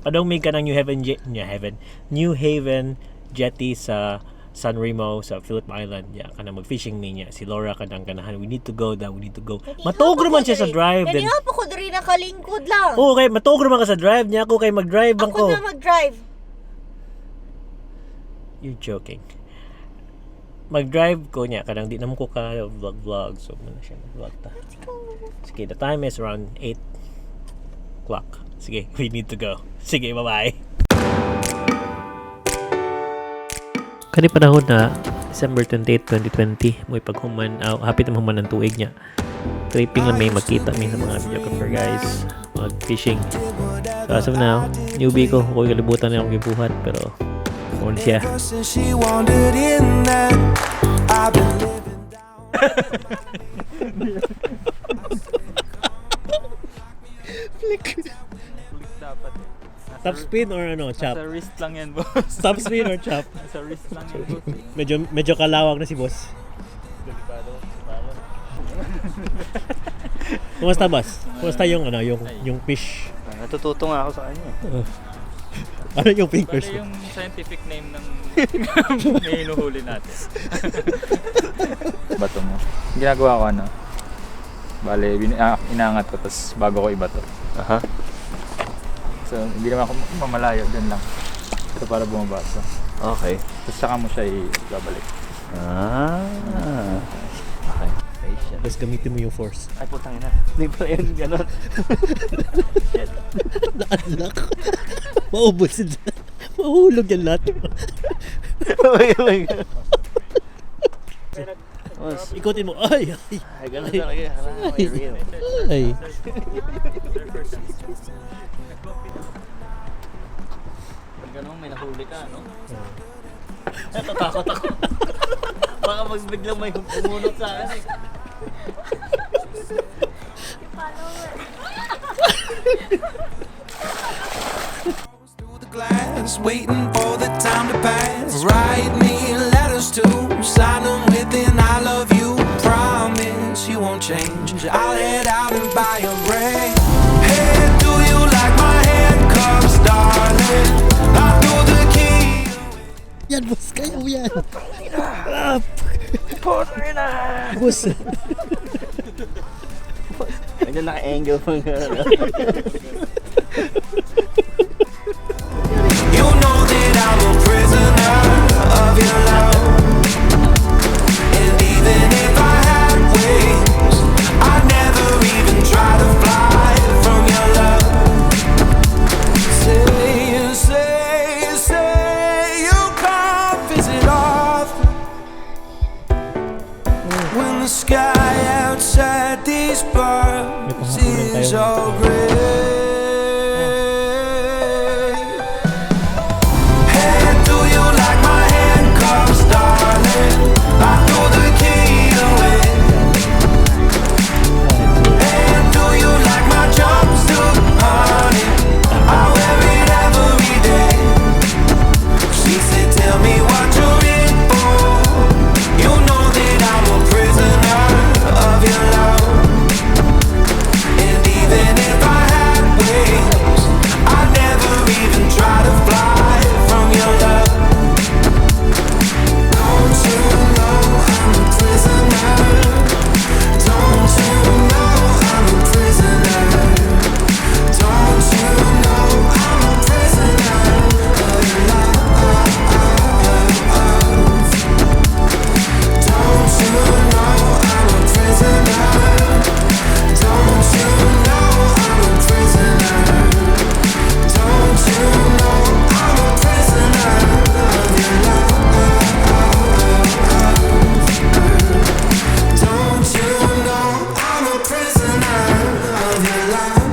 Padong mi kanang New Haven New Haven Jetty sa San Remo sa Phillip Island. Yeah, kanang mag-fishing mi niya. Si Laura kanang ganahan. We need to go daw, we need to go. Matuog man siya sa drive then. Then. Kani pa ko diri nakalingkod lang. Oo, kay matuog man ka sa drive niya ako kay mag-drive bang Ako ko. na mag-drive. You're joking. Mag-drive ko niya kanang di naman ko ka vlog vlog, so muna siya mag-vlog ta. Sige, the time is around 8 o'clock. Sige, we need to go. Sige, bye-bye. Kani panahon na December 28, 2020, mo paghuman, happy na mahuman ang tuig niya. Tripping lang may magkita mi sa mga videographer guys, mag-fishing. So as of now, newbie ko, ko kalibutan na akong gibuhat, pero on siya. Since she wandered in that I've been living down. Flick dapat eh. Nasa, Top spin or ano, chop? Nasa wrist lang yan, boss. Top spin or chop? Nasa wrist lang yan, boss. Medyo medyo kalawak na si boss. Delikado. Si Balon. Kumusta, boss? Kumusta yung ano, yung fish? Natututo nga ako sa kanya eh. Ano yung fingers? Bale yung scientific name ng may hinuhuli natin. Bato mo. Ginagawa ko ano. Bale, inangat ko tapos bago ko ibato. Aha. So, hindi naman ako mamalayo, dun lang. So, para bumabasa. Okay. Tapos saka mo siya ibabalik. Ah. Okay. Patient. Tapos gamitin mo yung force. Ay, putang ina. Hindi pala yun ganun. Shit. Na-unlock. Maubos yun. Mahulog yan lahat. Oh my God. Boss. Ikutin mo. Ay! Ay! Ay, ganun talaga. Kailangan may real. Ay! Pag ganun, may nahuli ka, no? Natatakot ako. Baka magbiglang may pumunot sa akin eh. Through the glass, waiting for the time to pass. Write me letters too, sign them with an I love you. Promise you won't change. I'll head out and buy a ring. Hey, do you like my handcuffs, darling? I threw the key. Yan, boss. Kaya mo yan. Ah, boss. Medyo naka-angle pa nga. You know that I'm a prisoner of your love. And even if I had wings, I'd never even try to fly from your love. Say, say, say you come visit often. When the sky outside these bars is all gray. Hey, do you like my handcuffs, darling? I threw the key away. Hey, do you like my jumpsuit, honey? I wear it every day. She said, tell me what you're in for. You know that I'm a prisoner of your love. And even if I had wings, I'd never even try to fly from your love. Don't you know I'm a prisoner? Don't you know I'm a prisoner? Don't you know I'm a prisoner of your love? Don't you know I'm a prisoner? Don't you know I'm a prisoner? Don't you know I'm a prisoner of your love? Don't you know I'm a prisoner of your love?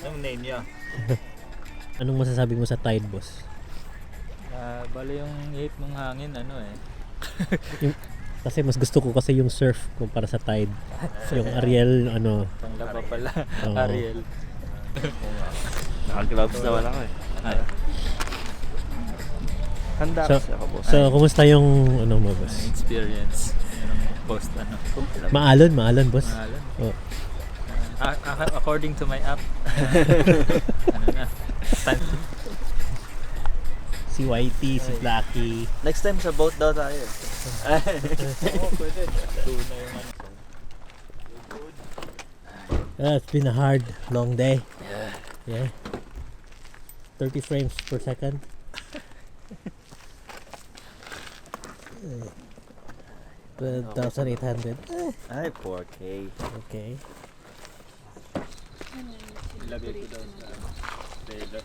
Anong name niya? Anong masasabi mo sa tide, boss? Ah, bale yung ihip ng hangin, ano eh. Kasi mas gusto ko kasi yung surf kumpara sa tide. Yung Ariel, ano. Panglaba pala. Oo. Ariel. Naka-gloves naman ako eh. Ay, Handa So, kasi ako, boss. so kumusta yung ano mo, boss? Experience. Yun ang post ano. Maalon, maalon, boss. Pangalan. Oh. Ah, According to my app, ano na. Time. Si Whitey, si Blackie. Next time sa boat daw tayo. Oo, pwede. Tuna yung ano. It's been a hard, long day. Yeah. Yeah. 30 frames per second. 12,800. Eh, Ay, 4K. okay. Ilagay ko daw sa trailer.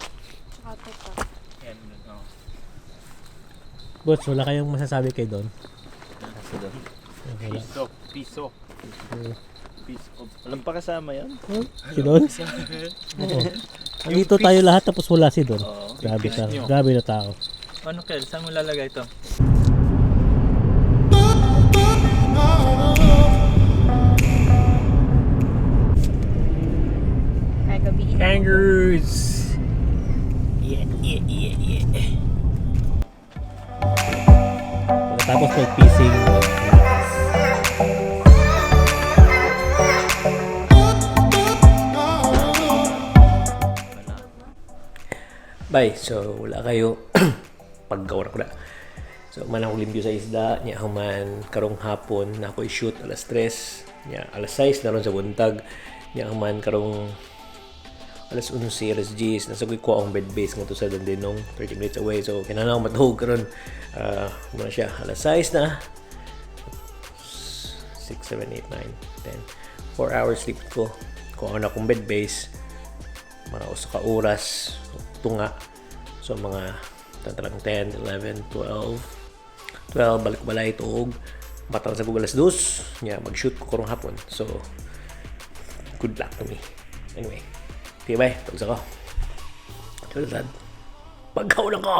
Tsaka to pa. Yan, oh. Boss, wala kayong masasabi kay Don? Nasa doon. Wala. Piso, piso. Piece of. Walang pa kasama yun? Si Don? Oo. Andito tayo lahat tapos wala si Don. Oo. Grabe ka. Niyo. Grabe na tao. Ano, Kel? Saan mo lalagay ito? Kaya gabi. Kangaroos! Yeah. Pagkatapos mag-piecing, mag-relax. Bye. So, wala kayo. Paggawa na ko na. So, man ako limpyo sa isda. Nya, human karong hapon na ako i-shoot alas 3. Nya, alas 6 na ron sa buntag. Nya, human karong alas 11, alas 10, nasa ko'y kuha akong bed base nga to sa Dandenong, 30 minutes away. So, kinahanglan ako matuhog karon. Ah, muna siya, alas 6 na. 6, 7, 8, 9, 10. 4 hours sleep ko. Kuha na akong bed base. Mga usa ka oras, tunga. So, mga tatarang 10, 11, 12, 12, balik balay, tuog. Batang sa Google alas 2, nya, mag-shoot ko karong hapon. So, good luck to me. Anyway, okay, bye. Tawag sa ko. Tulad. Pagkaw lang ko!